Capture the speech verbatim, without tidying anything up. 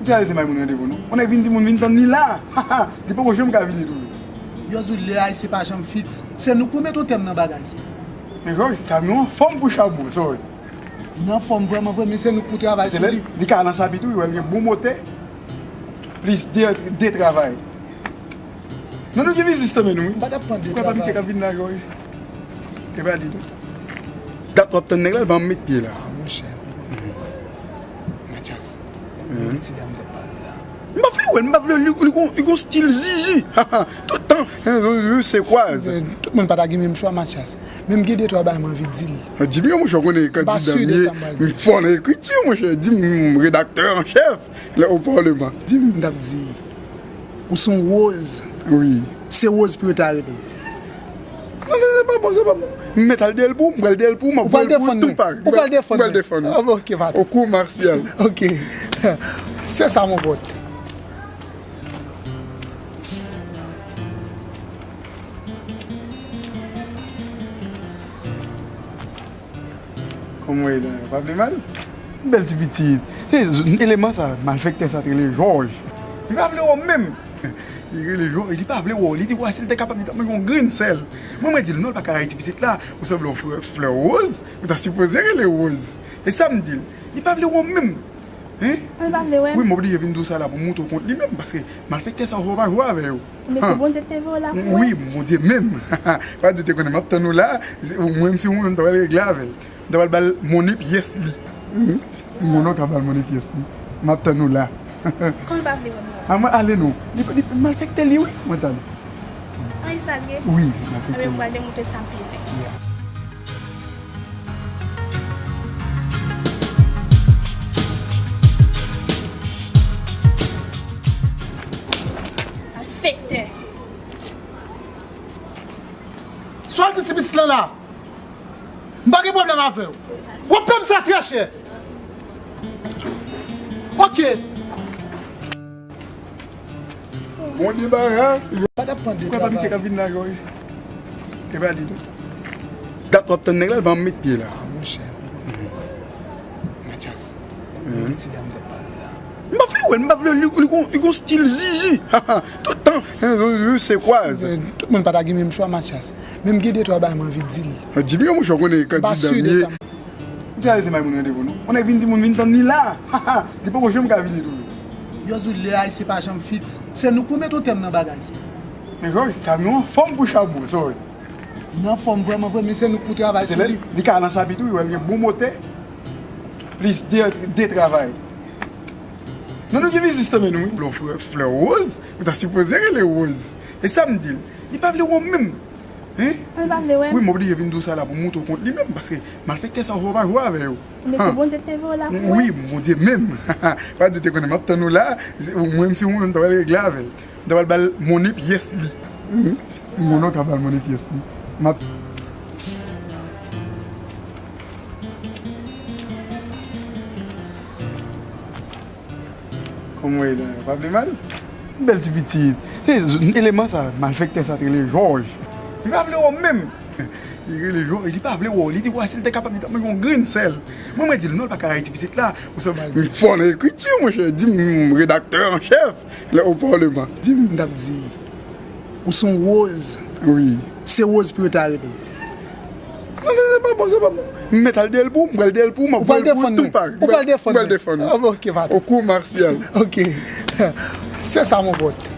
Se Ayisyen bay moun randevou non. Yon nèg vin di moun vin tann li la. Li poko janm ka vini toujou. Yo di w lè Ayisyen pa janm fiks. Se nou k pou met yon tèm nan bagay sa. Men Jòj, kamyon an fòm pou chabon, sa w wè. Li anfòm vrèman vre, men se nou k pou travay sou li. Li ka nan sapi tou, wi, wè, li gen bon motè. Plis de, de travay. Non, nou gen vizit tanmen nou, wi. M pa t ap pran de travay. Kwè pa misye k ap vin la, Jòj. E pa li, non. Dat w ap tann nèg la, l pa met pye la. Ah, monchè. Matyas, men ti dam t ap pale la. M pa vle wè l, m pa vle li, li gon, li gon stil zizi. Tout tan, se kwaz. Tout moun pa ta gen menm chwa, Matyas. Men m gen de twa bagay m anvi di l. Di m yo, monchè, w konnen kandida m ye, m fò nan ekriti, monchè. Di m redaktè an chèf, lè o paleman. Di m. M t ap di, ou se yon woz. Wi. Se woz pou yo ta rele w. Non, se, se pa bon, se pa bon. M mèt al dèyè l pou ou, m pral dèyè l pou ou, m ap voye l pou ou tou pare. Ou pral defann mwen. M pral defann ou. Ah, bon, ok, patron. Au cours martial. Ok. Se sa, mon pote. Kòman w ye la? Pa vle mal? Bèl ti pitit. Se eleman sa, malfektè sa te rele Jòj. Li pa vle wè w menm. Li rele Jòj, li pa vle wè w. Li di w si l te kapab, li t ap manje yon grenn sèl. Mwen, mwen di l, non, l pa ka rayi ti pitit la. Ou sanble yon flè, flè woz. Ou ta sipoze rele Woz. E sa m di l. Li pa vle wè w menm. Hein? Li pa vle wè m. Wi, m oblije vin di w sa la pou m montre w kont li menm, paske malfektè sa yo fò w pa jwe avè yo. Men se Bondye ki te voye w la pou wè. Wi, Bondye menm. Pa di te konnen m ap tann ou la, mwen menm si mwen menm m ta pral regle avè l. M ta pral ba l monnen pyès li. Mon non ka ba l monnen pyès li. M ap tann ou la. Kòman l pa vle wè m la? A mwen ale non. Li, li malfektè li wi, mwen t ale. An, e sa l ye? Wi, malfektè li. Anben, m pral demontre sa m peze. Yeah. Malfektè. Sa w al di ti pitit lan la? M pa gen pwoblèm avè w. W ap peye m sa trè chè. Ok. Bon debara. Pa t ap pran de travay. Kwè pa misye k ap vin la, Jòj. E pa li non. Dat w ap tann nèg la, l pa met pye la. Ah, monchè. Matyas, men ti dam t ap pale la. M pa vle wè l, m pa vle li, li gon, li gon stil zizi. Tout tan, se kwaz. Tout moun pa ta gen menm chwa, Matyas. Men m gen de twa bagay m anvi di l. Di m yo, monchè, w konnen kandida m ye. M di Ayisyen bay moun randevou non. Yon nèg vin di moun vin tann li la. Li poko janm ka vini toujou. Yo di w lè Ayisyen pa janm fiks. Se nou k pou met yon tèm nan bagay sa. Men Jòj, kamyon an fòm pou chabon, sa w wè. Li anfòm vrèman vre, men se nou k pou travay sou li. Li ka nan sapi tou, wi, wè, li gen bon motè. Plis de, de travay. Non, nou gen vizit tanmen nou, wi. Yon flè, flè woz, ou ta sipoze rele Woz. E sa m di l. Li pa vle wè w menm. Hein? Li pa vle wè m. Wi, m oblije vin di w sa la pou m montre w kont li menm, paske malfektè sa yo fò w pa jwe avè yo. Men se Bondye ki te voye w la pou wè. Wi, Bondye menm. Pa di te konnen m ap tann ou la, mwen menm si mwen menm m ta pral regle avè l. M ta pral ba l monnen pyès li. Mon non ka ba l monnen pyès li. M ap Kòman w ye la? Pa vle mal? Bèl ti pitit. Se eleman sa, malfektè sa te rele Jòj. Li pa vle wè w menm. Li rele Jòj, li pa vle wè w. Li di w si l te kapab, li t ap manje yon grenn sèl. Mwen, mwen di l, non, l pa ka rayi ti pitit la. Ou sanble yon fò nan ekriti, monchè. Di m redaktè an chèf, lè o paleman. Di m, m t ap di, ou se yon woz. Wi. Se woz pou yo ta rele w. Non, se, se pa bon, se pa bon. M mèt al dèyè l pou ou, m pral dèyè l pou ou, m ap voye l pou ou tou pare. Ou pral defann mwen. M pral defann ou. Ah, bon, ok, patron. Au cours martial. Ok. Se sa, mon pote.